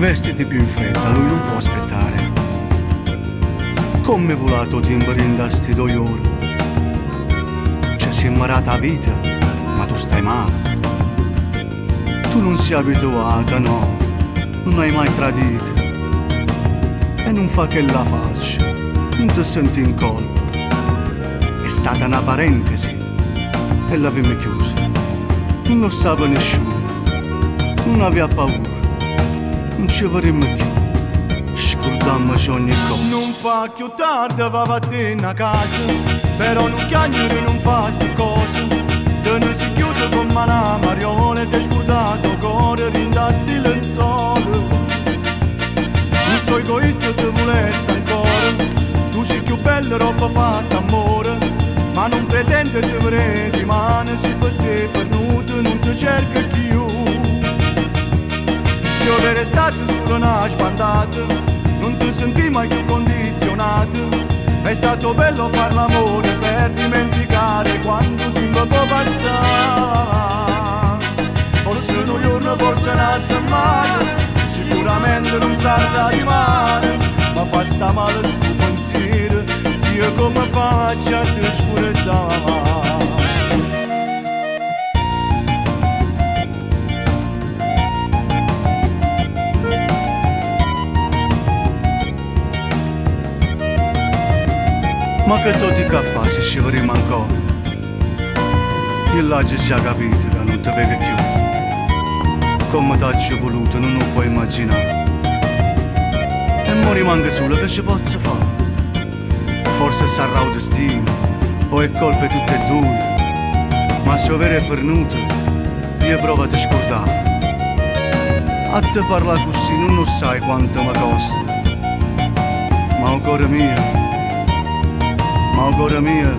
Rivestiti più in fretta, lui non può aspettare. Comm'è vulato 'o tiempo dint' 'a sti doje ore. Ce simm dat 'a vita, ma tu stai male. Tu nun si abituata, no, nun hai mai tradito. E nun fa chella faccia, nun te sentì in colpa. È stata na parentesi e l'avimm chiusa. Nun 'o ssape nisciuno, nun avè paura, nun ce vedimmo cchiù. Scurdammoce ogni cosa. Nun fa cchiù tarde, va vattene a casa, però nun chiagnere, nun fa sti cose. Te ne si ghiuta comme na mariola e t'hai scurdato 'o core dint' 'a sti lenzola. Nun so egoista, te vulesse ancora. Tu si cchiù bella dopo fatto ammore. Ma nun pretendo 'e te vedè dimane si pe te è fernuto nun te cerco cchiù. Si overo è stata solo na sbandata, nun te sentì mai più condizionato. È stato bello far l'amore per dimenticare quanto tempo può bastare. Forse nu juorno, forse na settimana, sicuramente nun sarrà dimane. Ma fa sta male stu pensiero, io come faccio a te scurdare? Ma che t'o dico a fa si ce vedimmo ancora? Io l'aggio già capito ca nun te veco cchiù. Comme t'aggio voluto nun 'o puoi immaginà. E mo rimango solo che ce pozzo fa? Forse sarrà 'o destino o è colpa 'e tutte e due. Ma se 'o vero è fernuto, io provo a te scurdà. A te parlà così nun 'o sai quanto mi costa. Ma 'o core mio, ma 'o core mio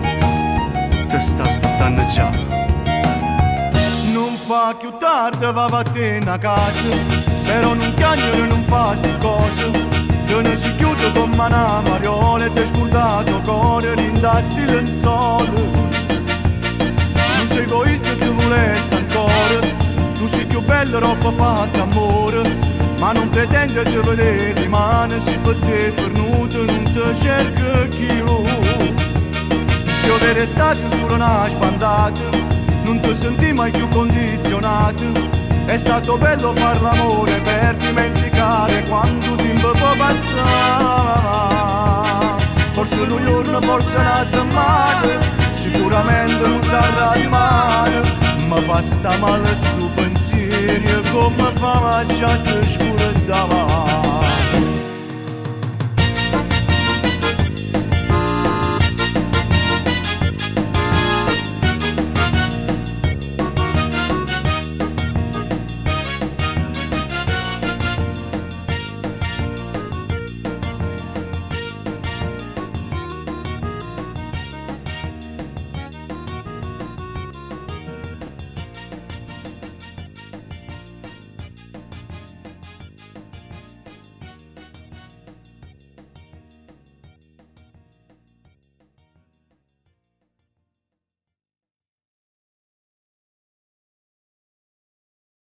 te sta aspettando già. Nun fa cchiù tarde, va vattene a casa, però nun chiagnere, nun fa sti cose. Te ne si ghiuta comme na mariola e t'hai scurdato 'o core dint' 'a sti lenzola. Nun sei egoista, te vulesse ancora. Tu si cchiù bella dopo fatto ammore. Ma nun pretendo 'e te vedè dimane si pe te è fernuto nun te cerco cchiù. Si overo è stata solo na sbandata, nun te sentì mai più condizionato. È stato bello far l'amore per dimenticare quanto tempo può bastare. Forse nu juorno, forse na settimana, sicuramente nun sarrà dimane. Ma fa sta male stu pensiero, come faccio a te scurdare?